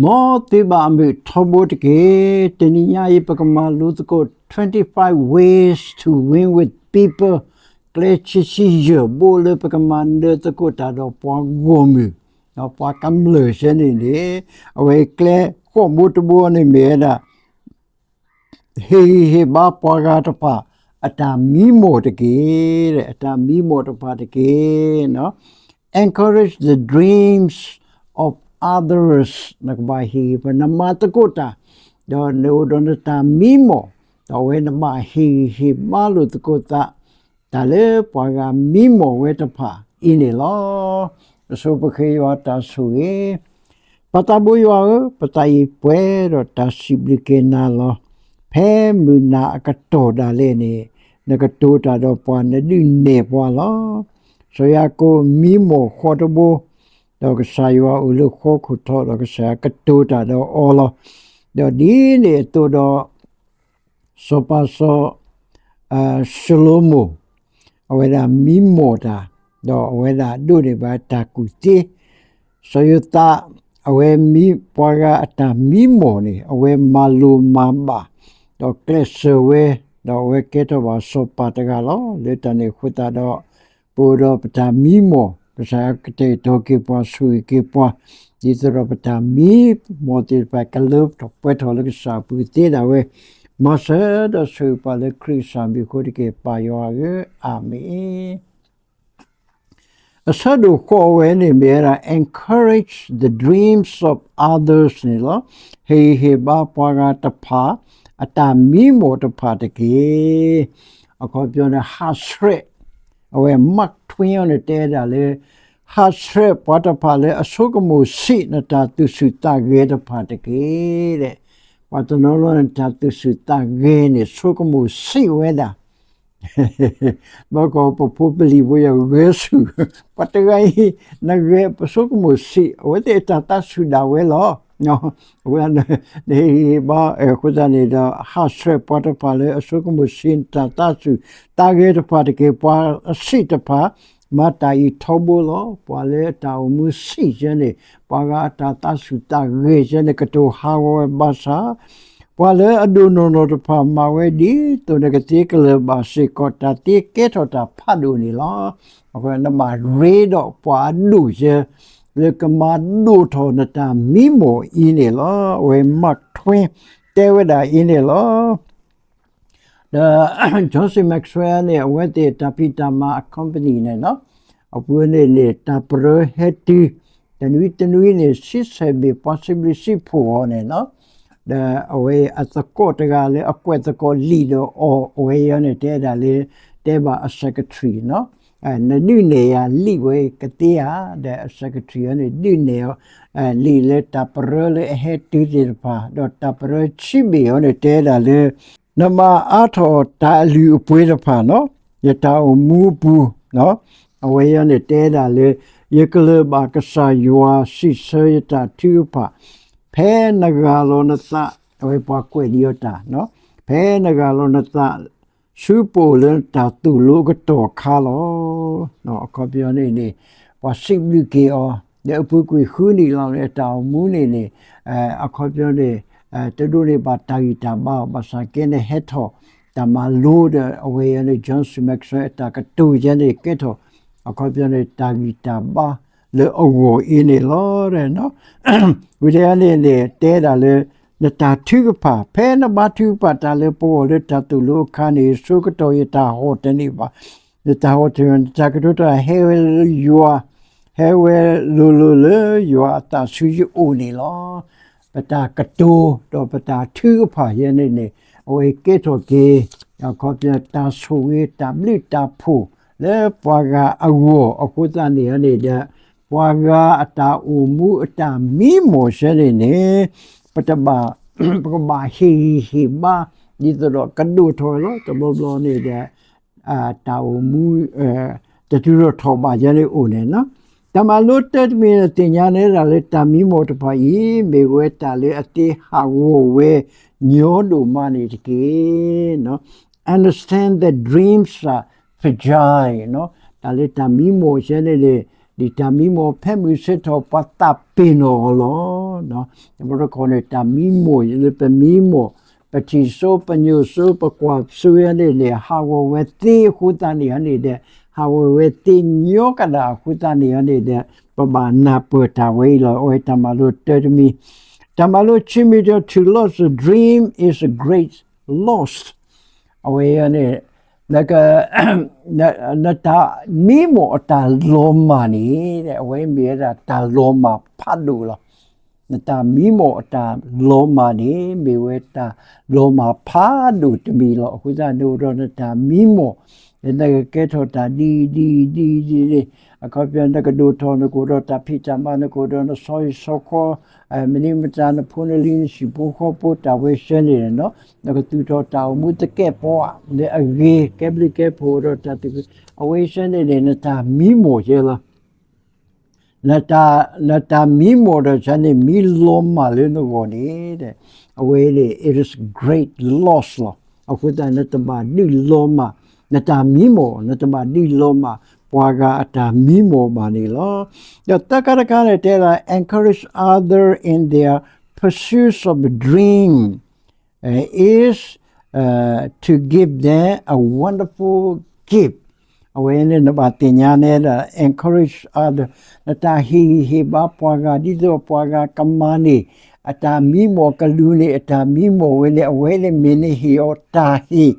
မ်သုဘၣ်အမုာ်ထီဘိတက့ၢ်. တနံၤညါအံၤ ပကမၤလိသကိး twenty-five ways to win with people, ကျဲဆံဆံယဲၢ်ဘိလၢပကမၤနၢၤသကိးတၢ်ဒီးပှၤဂီၢ်မုၢ်, ဒီးပှၤကမျၢၢ်ဆဲန့ၣ်န့ၣ်, အဝဲကျဲဃိးဘိတဘိန့ၣ်မ့ၢ်ဝဲဒၣ် ဟ့ၣ်ဂံၢ်ဟ့ၣ်ဘါပှၤဂၤတဖၣ် အတၢ်မံမီၢ်တက့ၢ်, အတၢ်မံမီၢ်တဖၣ်တက့ၢ်. Encourage the dreams of others, နကဘၣ်ဟ့ၣ်ဂံၢ်ဟ့ၣ်ဘါ နမၤသကိးတၢ်, ဒီးနအိၣ်ဒီးနတၢ်မံမီၢ်, ဒီးအဝဲနဘၣ်ဟ့ၣ်ဂံၢ်ဟ့ၣ်ဘါလိာ်သကိးသး တၢ်လၢပှၤဂၤမံမီၢ်ဝဲတဖၣ်အံၤန့ၣ်လီၤ. အဆိပဃ့ယွၤတၢ်ဆိၣ်ဂ့ၤ, ပၢ်သးဘိယွၤဧၢ, ပသးအံၤပှဲၤဒီးတၢ်စံးဘျုးက့ၤနၤလီၤ. ဖဲမုၢ်နၤအကတီၢ်ဒၣ်လဲာ်န့ၣ်, နကတိၤတၢ်ဒီးပှၤ နဒုးနဲၣ်ပှၤလီၤ. စီၤယၤကိာ်မံမီၢ်ဃီတဘိ, ဒီးကစၢ်ယွၤအိၣ်လၢဃီခိၣ်ထီၣ် ဒီးကစၢ်ယွၤကတိၤတၢ်ဒီးအီၤလီၤ. ဒီးဒ်န့ၣ်အသိးဒီး စီၤပၤစီၤ ၡလိၤမိၣ်, အဝဲဒၣ်မံမီၢ်တၢ်, ဒီးအဝဲဒၣ်ဒိးန့ၢ်ဘၣ်တၢ်ကူၣ်သ့. စီၤယိၤသး, အဝဲမံပှၤဂၤအတၢ်မံမီၢ်န့ၣ် အဝဲမၤလိၤမၤဘၣ်, ဒီးကျဲးစၢးဝဲ, ဒီးအဝဲကဲထီၣ်ဘၣ်စီၤပၤတဂၤလီၤ. လၢတၢ်န့ၣ်အဃိသတးဒီး ပအိၣ်ဒီးပတၢ်မံမီၢ်, ကစၢ်ယွၤကတဲာ်ကတီၤက့ၤပှၤ ဆိၣ်ဂ့ၤက့ၤပှၤ, ဒ်သိးဒီးပတၢ်မံမီၢ်သ့ၣ်တဖၣ် ကလၢထီၣ်ပှဲၤထီၣ်လၢကစၢ်အပူၤသ့ဒၣ်ဝဲ, မၤစၢၤဒီးဆိၣ်ဂ့ၤပှၤလၢခရံာ်ကစၢ်မံၤအဃိတက့ၢ် ပၢ်ယွၤဧၢ, အၤမ့ၣ်. အဆၢဒိၣ်ဃိးဝဲန့ၣ်မ့ၢ်ဝဲဒၣ် encourage the dreams of others န့ၣ်လီၤ. ဟ့ၣ်ဂံၢ်ဟ့ၣ်ဘါပှၤဂၤတဖၣ် အတၢ်မံမီၢ်တဖၣ်တက့ၢ်. အခီပညီန့ၣ် ဟးဆှဲး, အဝဲ Mark Twain န့ၣ်တဲဒၣ်လၢ ဟးဆှဲးပှၤတဖၣ်လၢအဆိကမိၣ်ဆံး နတၢ်သူၣ်ဆူၣ်သးဂဲၤတဖၣ်တက့ၢ်. ပှၤတနီၤနီၤန့ၣ် တၢ်သူၣ်ဆူၣ်သးဂဲၤန့ၣ် ဆိကမိၣ်ဆံးဝဲဒၣ် ဘၣ်ကီးပဖိပလံၤဖိယဂဲၤဆူၣ်, ပှၤတဂၤအံၤ နဂဲၤပဆိကမိၣ်ဆံး, အဝဲသ့ၣ်အတၢ်သးဆူၣ်ဒၣ်ဝဲလီၤ. အဝဲ နဟ့ၣ်ဂံၢ်ဟ့ၣ်ဘါအဃိသတးန့ၣ်ဒီး ဟးဆှဲးပှၤတဖၣ်လၢအဆိကမိၣ်ဆံး နတၢ်သးဆူၣ်သးဂဲၤတဖၣ်တက့ၢ်. ပှၤအဆံးတဖၣ် မၤတၢ်အံၤထီဘိလီၤ. ပှၤလၢအတၢ်အိၣ်မူဆံးယဲန့ၣ် ပှၤဂၤအတၢ်သးဆူၣ်သးဂဲၤယဲန့ၣ် ကတိၤဟးဂီၤဝဲဘၣ်ဆၣ် ပှၤလၢအဒိၣ်နီၢ်နီၢ်တဖၣ်မၤဝဲဒ်သိးနကသ့ကလၢၤဘၣ်စ့ၢ်ကီး တၢ်သ့ကဲထီၣ်တၢ်ဖးဒိၣ်န့ၣ်လီၤ. အဃိနဘၣ်ရ့ဒီးပှၤအဒိၣ်ယဲ လၢကမၤဒိၣ်ထီၣ်နတၢ်မံမီၢ်အံၤန့ၣ်လီၤ. အဝဲ Mark Twain တဲဝဲဒၣ်အံၤန့ၣ်လီၤ. ဒီး John C Maxwell န့ၣ် အဝဲသ့ၣ်တၢ်ဖံးတၢ်မၤအ company န့ၣ်လီၤ. အပူၤန့ၣ်န့ၣ် တၢ်ပရၢဟဲတုၤ တနွံတနွံန့ၣ် ဆံဆဲးဘ့ၣ် ပှၤစံးဘျုးစံးဖှိၣ်အီၤန့ၣ်လီၤ. ဒီးအဝဲအသကိးတဂၤလၢအကွဲးသကိးလံာ်ဒီးအီၤ အဝဲအံၤန့ၣ် တဲဒၣ်လၢ တဲဘၣ်အ secretary န့ၣ်လီၤ. နဒုးနဲၣ်ယၤလံာ်ဝဲကသ့ဧါ, ဒီးအ secretary အံၤန့ၣ် ဒုးနဲၣ်အီၤ လံာ်လၢတၢ်ပရၢလၢအဟဲတုၤသ့ၣ်တဖၣ်, ဒီးတၢ်ပရၢဆံဘ့ၣ်အံၤန့ၣ် တဲဒၣ်လၢ နမၤအါထီၣ်တၢ်အလုၢ်အပှ့ၤတဖၣ်န့ၣ်လီၤ, ယတၢ်အိၣ်မူအပူၤ, အဝဲအံၤန့ၣ် တဲဒၣ်လၢ ယကလၢၤဘၣ်ကစၢ်ယွၤစံးဆၢယတၢ်ထုကဖၣ် ဖဲနဂၢ်လီၤနသး, အဝဲပှၤကွဲးဒံးအီၤတၢ်, ဖဲနဂၢ်လီၤနသး ဆူပအိၣ်လၢနတၢ်သိၣ်လိအကတီၢ်အခါလီၤ. အခီပညီန့ၣ်န့ၣ် ပှၤစံးဘျုးက့ၤအီၤ လၢအပူၤကွံာ်ဃုနံၣ်လီၤန့ၣ် အတၢ်အိၣ်မူန့ၣ်န့ၣ် အခီပညီန့ၣ် တဒိးန့ၢ်ဘၣ်တၢ်ဂံၢ်တၢ်ဘါအီၤ ဘၣ်ဆၣ်ကဲန့ၣ်ဟဲထီၣ် တၢ်မၤလိဒီး အဝဲအံၤန့ၣ် John C Maxwell အတၢ်ကတိၤယဲန့ၣ် ကဲထီၣ် အခီပညီန့ၣ် တၢ်ဂံၢ်တၢ်ဘါလၢအဂီၢ်အံၤန့ၣ်လီၤ. ဝံၤတယါန့ၣ်န့ၣ် တဲဒၣ်လၢ နတၢ်ထုကဖၣ်, ဖဲနဘါထုကဖၣ်တၢ်လၢပဂီၢ်လၢတၢ်သိၣ်လိအခါန့ၣ် ဆၢကတီၢ်ယတၢ်ဟီၣ်တန့ၢ်ဘၣ်, နတၢ်ဟီၣ်တန့ၢ်ဘၣ်, နတၢ်ကတိၤတၢ်ဟဲဝဲလၢယွၤ, ဟဲဝဲလိၤလိၤလၢယွၤအသးဆူယအိၣ်န့ၣ်လီၤ. ပတၢ်ကတိၤဒီးပတၢ်ထုကဖၣ်ယဲန့ၣ်န့ၣ် အဝဲကဲထီၣ်က့ၤ အခီပညီတၢ်ဆိၣ်ဂ့ၤတၢ်ဘျုးတၢ်ဖှိၣ်လၢပှၤဂၤအဂီၢ်အဃိသတးန့ၣ်န့ၣ်ဒီး ပှၤဂၤအတၢ်အိၣ်မူအတၢ်မံမီၢ်ယဲန့ၣ်န့ၣ် ပတဘၣ် ပကဘၣ်ဟ့ၣ်ဂံၢ်ဟ့ၣ်ဘါ ဒ်သိးဒီးကဒိၣ်ထီၣ်ဝဲလီၤ. တဘျီဘျီန့ၣ်ဒီး တၢ်အိၣ်မူ တတုၤထီၣ်ထီၣ်ဘးယဲန့ၣ်အိၣ်န့ၣ်လီၤ. တၢ်မၤလိတၢ်တမံၤန့ၣ် သ့ၣ်ညါန့ၢ်ဒၣ်လၢတၢ်မံမီၢ်တဖၣ်အံၤ မ့ၢ်ဝဲတၢ်လၢအသ့ဟးဂီၤဝဲညီဒိၣ်မးန့ၣ်တက့ၢ်. Understand that dreams are fragile တၢ်လၢတၢ်မံမီၢ်ယဲန့ၣ်န့ၣ် ဒ်တၢ်မံမီၢ်ဖဲမုၢ်ဆ့ၣ်ထီၣ် ပှၤသးပ့ၤနီၣ်အီၤလီၤ. တဘျီတခီၣ်န့ၣ် တၢ်မံမိၢ်လၢပမံမိၢ်, ပထံၣ်စိပညိၣ်စိပကွၢ်စိန့ၣ်န့ၣ် ဟးဂီၤဝဲသ့အဃိသတးန့ၣ်န့ၣ်ဒီး ဟးဂီၤဝဲသ့ညီကဒၣ်အဃိသတးန့ၣ်န့ၣ်ဒီး ပဘၣ်နၢ်ပၢၢ်တၢ်ဝဲအံၤလီၤ. အဝဲတၢ်မၤလိတၢတမံၤ, တၢ်မၤလိခံမံၤတၢ် to lose a dream is a great loss. အဝဲန့ၣ် နတၢ်မံမိၢ်အတၢ်လီၤမၢ်န့ၣ် အဝဲမ့ၢ်ဝဲဒၣ်တၢ်လီၤမၢ်ဖးဒိၣ်လီၤ. နတၢ်မံမိၢ်အတၢ်လီၤမၢ်န့ၣ် မ့ၢ်ဝဲတၢ်လီၤမၢ်ဖးဒိၣ်တမံၤလီၤ. အဃိသတးန့ၣ်အိၣ်ဒီးနတၢ်မံမိၢ်, နကကဲထီၣ်တၢ်ဒ်အံၤဒ်အံၤဒ်အံၤဒ်အံၤ, အခီပညီနကဒိၣ်ထီၣ်နကအိၣ်ဒီးတၢ်ဖံးတၢ်မၤ နကအိၣ်ဒီးနဆီဟံၣ်ဆီဃီ, မနုၤမတၤနဖိနလံၤနဟံၣ်ဖိဃီဖိတၢ်ဝဲဆှၢန့ၣ်လီၤ. နကသူၣ်ထီၣ်တၢ်အိၣ်မူသကဲးပဝးလၢအဂ့ၤ ကဲဘျုးကဲဖှိၣ်ဒီးတၢ်သူၣ်ခု, အဝဲဆှၢန့ၣ်န့ၣ် နတၢ်မံမိၢ်ယဲလီၤ. နတၢ်မံမိၢ်ဒီးဆန့ၣ် မ့ၢ်လီၤမၢ်လၢနဂီၢ်န့ၣ် အဝဲန့ၣ် it is great loss လီၤ. အဃိသတး နတဘၣ်ဒုးလီၤမၢ် နတၢ်မံမိၢ်, နတဘၣ်ဒုးလီၤမၢ် ပှၤဂၤအတၢ်မံမိၢ်ဘၣ်န့ၣ်လီၤ. ဒီးသၢခါတခါန့ၣ် တဲဒၣ် encourage other in their pursuits of a dream is to give them a wonderful gift. အဝဲန့ၣ်နဘၣ်သ့ၣ်ညါန့ၣ်ဒီး encourage other, နတၢ်ဟ့ၣ်ဂံၢ်ဟ့ၣ်ဘါပှၤဂၤ ဒ်သိးပှၤဂၤကမၤန့ၢ် အတၢ်မံမိၢ် ကလူၤန့ၢ်အတၢ်မံမိၢ်ဝဲန့ၣ် အဝဲန့ၣ်မ့ၢ်နဟ့ၣ်အီၤတၢ်ဟ့ၣ်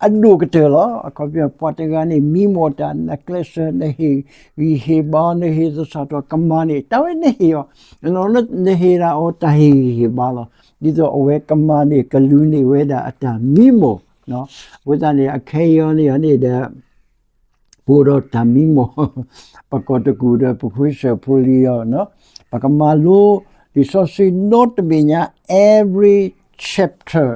အဒိၣ်ကတၢၢ်လီၤ. အခီပညီ ပှၤတဂၤန့ၣ် မံမိၢ်တၢ် နကျဲးစၢး နဟ့ၣ်ဂံၢ်ဟ့ၣ်ဘါ နဟ့ၣ်သဆၣ်ထီၣ်ကမၤန့ၢ် တၢ်ဝဲနဟ့ၣ်အီၤ, နဟ့ၣ်ဒၣ်အီၤတၢ်ဟ့ၣ်ဂံၢ်ဟ့ၣ်ဘါလီၤ. ဒ်သိးအဝဲကမၤန့ၢ် ကလူၤန့ၢ်ဝဲဒၣ်အတၢ်မံမိၢ်. အဃိသတးန့ၣ် အခဲအံၤန့ၣ်န့ၣ်ဒီး ပအိၣ်ဒီးတၢ်မံမိၢ်, ပကိးတကူၣ်ဒီးပဖိဆၢဖိလံၤအီၤ, ပကမၤလိ လံာ်စီဆှံနီတဘ့ၣ်ညါ every chapter,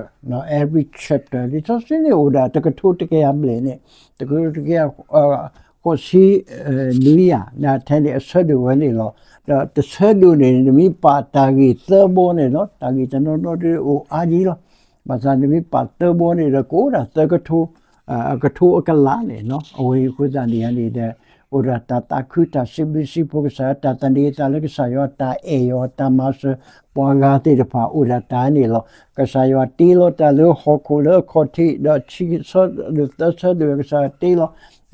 every chapter လံာ်စီဆှံန့ၣ်အိၣ်ဒၣ်တကထိတကယၤဘျဲၣ်န့ၣ်, တကထိတကယၤ ဃိးဆံနွံယၤ ထဲန့ၣ်အဆၢဒိၣ်ဝဲန့ၣ်လီၤ. ဒီးတဆၢဒိၣ်န့ၣ် နမ့ၢ်ပာ်တၢ်ဂ့ၢ်သၢဘီန့ၣ်လီၤ, တၢ်ဂ့ၢ်တနီၤနီၤဒ်အိၣ်အါကံလီၤ. ဘၣ်ဆၣ်နမ့ၢ်ပာ်သၢဘီန့ၣ်ဒီး ကအိၣ်ဒၣ်သၢကထိ အကထိအကလးန့ၣ်လီၤ. အဝဲအံၤအဃိသတးန့ၣ်န့ၣ်ဒီး အိၣ်ဒၣ်တၢ်သးခု တၢ်စံးဘျုးစံးဖှိၣ်ကစၢ်ယွၤ တၢ်သန့ၤသးလၢကစၢ်ယွၤ တၢ်အဲၣ်ယွၤ တၢ်မၤစၢၤပှၤဂၤသ့ၣ်တဖၣ် အိၣ်ဒၣ်တၢ်န့ၣ်လီၤ. ကစၢ်ယွၤတ့လီၤတၢ်လၢဟီၣ်ခိၣ်လၢအခီၣ်ထံး ဒီးဆံဆၢဒိၣ်သၢဆၢဒိၣ် ကစၢ်ယွၤတ့လီၤ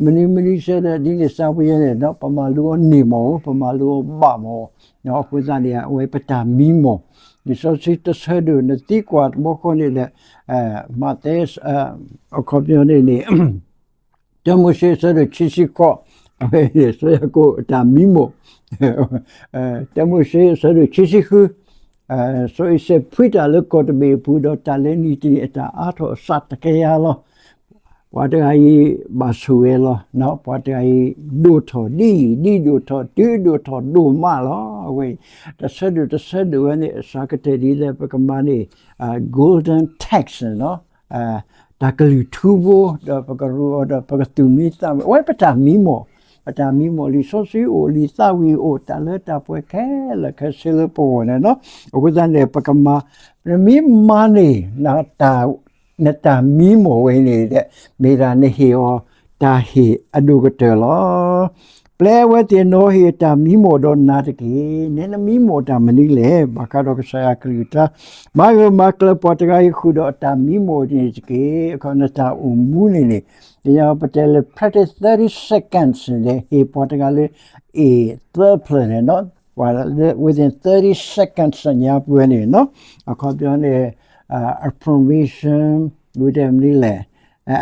မနုၤမနုၤဆၢဒီး ဒ်န့ၣ်စၢ်ပယဲန့ၣ် ပမၤလိအီၤန့ၢ်မၢ်ဧိၤ ပမၤလိအီၤဘၣ်မၢ်ဧိၤ, အဃိသတးန့ၣ် အဝဲပတၢ်မံမီၢ်, လံာ်စီဆှံတဆၢဒိၣ် နသံကွၢ်တဘျီဃီန့ၣ်ဒီး မးသဲ အခီပညီန့ၣ်န့ၣ် တၢမိၤၡ့အဆၢဒိၣ်ခံဆံဃိး, အဝဲစီၤယၤကိာ်အတၢ်မံမီၢ်, တၢမိၤၡ့အဆၢဒိၣ်ခံဆံဃု, စီၤအံၤစဲးဖှံတၢ်လၢကီၢ်တဘ့ၣ်အပူၤ ဒီးတၢ်လၢနံၣ်တနံၣ်အတၢ်အါထီၣ်အစးတကယၤလီၤ. ပှၤတဂၤအံၤဘၣ်ဆိၣ်ဂ့ၤလီၤ, ပှၤတဂၤအံၤ ဒိၣ်ထီၣ်ဒ်အံၤဒ်ဒိၣ်ထီၣ်တုၤဒိၣ်ထီၣ်ဒိၣ်မးလီၤ. အဝဲအံၤ တဆၢဒိၣ်တဆၢဒိၣ်ဝဲန့ၣ် အစှၤကတၢၢ်ဒ်လဲၣ် ပကမၤန့ၢ် golden text န့ၣ်လီၤ. တၢ်ကလုၢ်ထူဘိ ဒီးပကရူးအီၤဒီး ပကသူၣ်မံသးမုာ် အဝဲပတၢ်မံမီၢ်, ပတၢ်မံမီၢ် လံာ်စီဆှံအိၣ် လံာ်သးဝံၣ်အိၣ် တၢ်လၢတၢ်ပှဲၤခဲလၢာ်ခဲဆ့လၢပဂီၢ်န့ၣ်လီၤ. အဃိသတးန့ၣ် ပကမၤ နမ့ၢ်မၤန့ၢ် နတၢ်မံမီၢ်ဝဲန့ၣ်ဒီး မ့ၢ်ဒၣ်နဟ့ၣ်အီၤတၢ်ဟ့ၣ်အဒိၣ်ကတၢၢ်လီၤ. ပျဲအဝဲသ့ၣ်နီၤ ဟ့ၣ်အတၢ်မံမီၢ်ဒီးနၤတက့ၢ်. နဲနမံမီၢ်တၢ်မနုၤလဲၣ်. ဘၣ်ဃးဒီးကစၢ်ယွၤကလုၢ်ကထါ မၤဂၢၢ်မၤကျၢၤပှၤတဂၤအံၤ ဃုာ်ဒီးအတၢ်မံမီၢ်န့ၣ်တက့ၢ်. အခီပညီ နတၢ်အိၣ်မူန့ၣ်န့ၣ် ပတဲလၢ practice thirty seconds န့ၣ် ဟ့ၣ်ပှၤတဂၤလၢ အ့ၣ်သၢဖျၢၣ်န့ၣ်လီၤ. ပှၤလၢ within thirty seconds ညါပှဲၤန့ၣ်လီၤ. အခီပညီန့ၣ် affirmation ဝံၤတဲမနုၤလဲၣ်,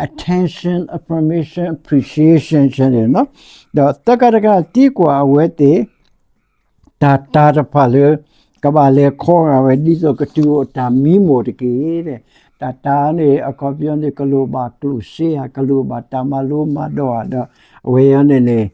attention, affirmation, appreciation န့ၣ်လီၤ. ဒီးသၢခါတခါ သံကွၢ်အဝဲသ့ၣ် တၢ်တာ်တဖၣ်လၢ ကဘၣ်လဲၤခီဂာ်ဝဲ ဒ်သိးကတုၤအိၣ်တၢ်မံမီၢ်တက့ၢ်. တၢ်တာ်န့ၣ် အခီပညီန့ၣ် ကလိၣ်ဘၣ်ကျိၣ်စ့ဧါ, ကလိၣ်ဘၣ်တၢ်မၤလိမၤဒိးဧါ, ဒီးအဝဲအံၤန့ၣ်န့ၣ်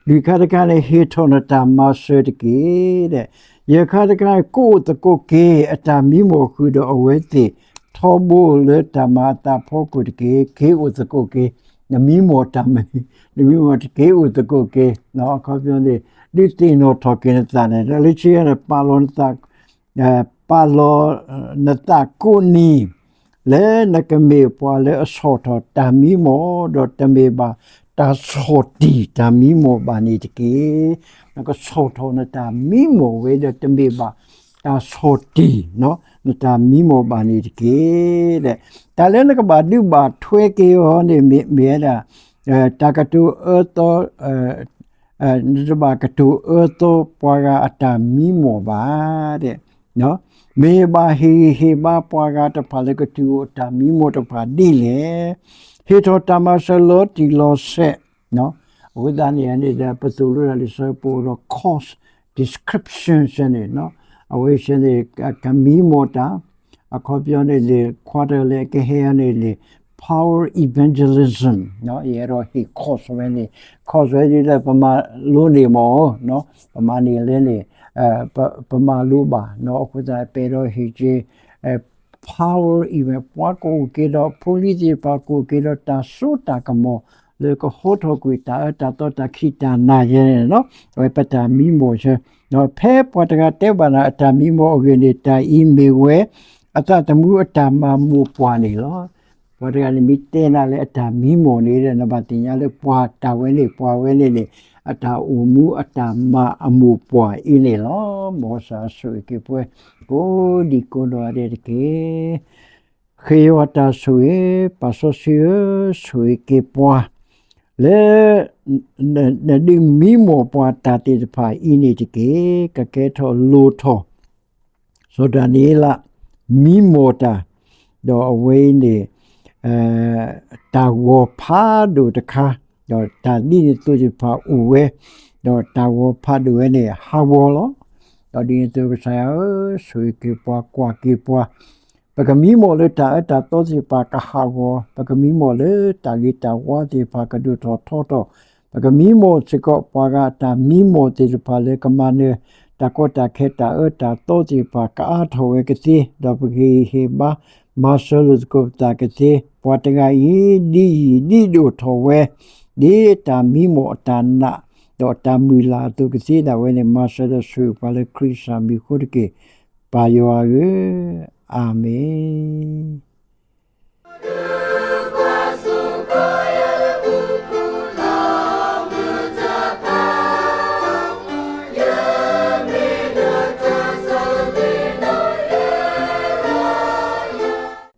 လွံၢ်ခါတခါန့ၣ် ဟ့ၣ်ထီၣ်နတၢ်မၤစၢၤတက့ၢ်. ယဲၢ်ခါတခါ ကအိၣ်သကိးက့ၤ အတၢ်မံမီၢ်ဃုာ်ဒီးအဝဲသ့ၣ် ထီဘိလၢတၢ်မၤအသးဖီခိၣ်တက့ၢ်. က့ၤအိၣ်သကိးက့ၤ နမံမီၢ်တၢ်မနုၤ, နမံမီၢ်တက့ၤအိၣ်သကိးက့ၤ, အခီပညီန့ၣ် ဒုးသ့ၣ်နီၣ်ထီၣ်က့ၤနသးန့ၣ် ဒီးလၢခံန့ၣ် ပာ်လီၤနသး ပာ်လီၤနသးကိးနံၤ လၢနကမ့ၢ်ပှၤလၢအဆီၣ်ထီၣ်တၢ်မံမီၢ် ဒီးတမ့ၢ်ဘၣ်တၢ်ဆီၣ်တံၢ်တၢ်မံမီၢ်ဘၣ်န့ၣ်တက့ၢ်. နကဆီၣ်ထီၣ်နတၢ်မံမီၢ်ဝဲဒီးတမ့ၢ်ဘၣ် တၢ်ဆီၣ်တံၢ် နတၢ်မံမီၢ်ဘၣ်န့ၣ်တက့ၢ်. တၢ်လၢနကဘၣ်ဒုးဘၣ်ထွဲက့ၤအီၤန့ၣ် မ့ၢ်ဝဲဒၣ် တၢ်ကတိၤအၢသီ နတဘၣ်ကတိၤအၢသီပှၤဂၤအတၢ်မံမီၢ်ဘၣ်. မ့ၢ်ဘၣ်ဟ့ၣ်ဂံၢ်ဟ့ၣ်ဘါပှၤဂၤတဖၣ်လၢကတုၤအိၣ်တၢ်မံမီၢ်တဖၣ်ဒ်လဲၣ်. ဟ့ၣ်ထီၣ်တၢ်မၤစၢၤလီၤတံၢ်လီၤဆဲး အဃိသတးန့ၣ်န့ၣ်ဒီး ပသိၣ်လိတၢ်လံာ်စီဆှံပအိၣ်ဒီး cause description န့ၣ် အဝဲဆဲန့ၣ် ကမံမီၢ်တၢ် အခီပညီန့ၣ်န့ၣ် ခွါတဂၤလၢကဟဲအီၤန့ၣ်န့ၣ် power evangelism ယအဲၣ်ဒိးဟ့ၣ် cause ဝဲန့ၣ် cause ဝဲဒ်လဲၣ် ပမၤလိန့ၢ်မး ပမၤန့ၢ်လဲၣ်န့ၣ် ပမၤလိဘၣ် အဃိသတး ပအဲၣ်ဒိးဟ့ၣ်က့ၤ power evan ပှၤကအိၣ်က့ၤဒီး ဖိလံၤသ့ၣ်တဖၣ်ကအိၣ်က့ၤဒီးတၢ်စိတၢ်ကမီၤ လၢကဟိထီၣ်ကွံာ်တၢ်အၢတၢ်သီတၢ်ခံးတၢ်နၤယဲန့ၣ်လီၤ. အဝဲပတၢ်မံမီၢ်ဆၢ ဒီးဖဲပှၤတဂၤတဲဘၣ်နၤအတၢ်မံမီၢ်အဂ့ၢ်န့ၣ် တၢ်အံၤမ့ၢ်ဝဲ အသးသမူအတၢ်မၤအမိၢ်ပှၢ်န့ၣ်လီၤ. ပှၤတဂၤန့ၣ်မ့ၢ်တဲနၤလၢအတၢ်မံမီၢ်န့ၣ်ဒီး နဘၣ်သ့ၣ်ညါလၢပှၤတၢ်ဝဲန့ၣ် ပှၤဝဲန့ၣ်န့ၣ် အတၢ်အိၣ်မူအတၢ်မၤအမိၢ်ပှၢ်အံၤန့ၣ်လီၤ. မ်ကစၢ်ဆိၣ်ဂ့ၤက့ၤပှၤ ကိးဒံကိးနီၢ်ဂၤဒဲးတက့ၢ်. ဃ့ယွၤတၢ်ဆိၣ်ဂ့ၤ ပၢ်စီဆှံဧၢ, ဆိၣ်ဂ့ၤက့ၤပှၤ လၢ နဒုးမံမီၢ်ပှၤတၢ်သ့ၣ်တဖၣ်အံၤန့ၣ်တက့ၢ်. ကကဲထီၣ်လိၣ်ထီၣ် စီၤဒၤနံးယ့လး မံမီၢ်တၢ်, ဒီးအဝဲအံၤန့ၣ် တၢ်ဂီၤဖးဒိၣ်တခါ, ဒီးတၢ်ဒ်န့ၣ်အသိးသ့ၣ်တဖၣ်အိၣ်ဝဲ, ဒီးတၢ်ဂီၤဖးဒိၣ်ဝဲန့ၣ် ဟးဂီၤလီၤ. ဒီးဒ်န့ၣ်အသိးကစၢ်ယွၤဧၢ, ဆိၣ်ဂ့ၤက့ၤပှၤ, ကွၢ်က့ၤပှၤ, ပကမံမီၢ်လၢတၢ်အၢတၢ်သီသ့ၣ်တဖၣ်ကဟးဂီၤ, ပကမံမီၢ်လၢတၢ်ဂ့ၤတၢ်ဝါသ့ၣ်တဖၣ်ကဒိၣ်ထီၣ်ထီထီၣ်, ပကမံမီၢ်စ့ၢ်ကီးပှၤဂၤအတၢ်မံမီၢ်သ့ၣ်တဖၣ်လၢကမၤနၢၤ တၢ်ကီတၢ်ခဲတၢ်အၢတၢ်သီသ့ၣ်တဖၣ်ကအါထီၣ်ဝဲကသ့, ဒီးပကဟ့ၣ်ဂံၢ်ဟ့ၣ်ဘါ မၤစၢၤလိာ်သကိးပသးကသ့, ပှၤတဂၤအံၤ ဒ်ယံာ်ဒ်ဒိၣ်ထီၣ်ဝဲ ဒ်တၢ်မံမီၢ်အတၢ်နာ် ဒီးတၢ်မုၢ်လၢ်အသိးကသ့ဒၣ်ဝဲန့ၣ် မၤစၢၤဒီးဆိၣ်ဂ့ၤပှၤလၢခရံာ်စၢ်မံၤအဃိတက့ၢ်. ပၢ်ယွၤဧၢ, အၤမ့ၣ်.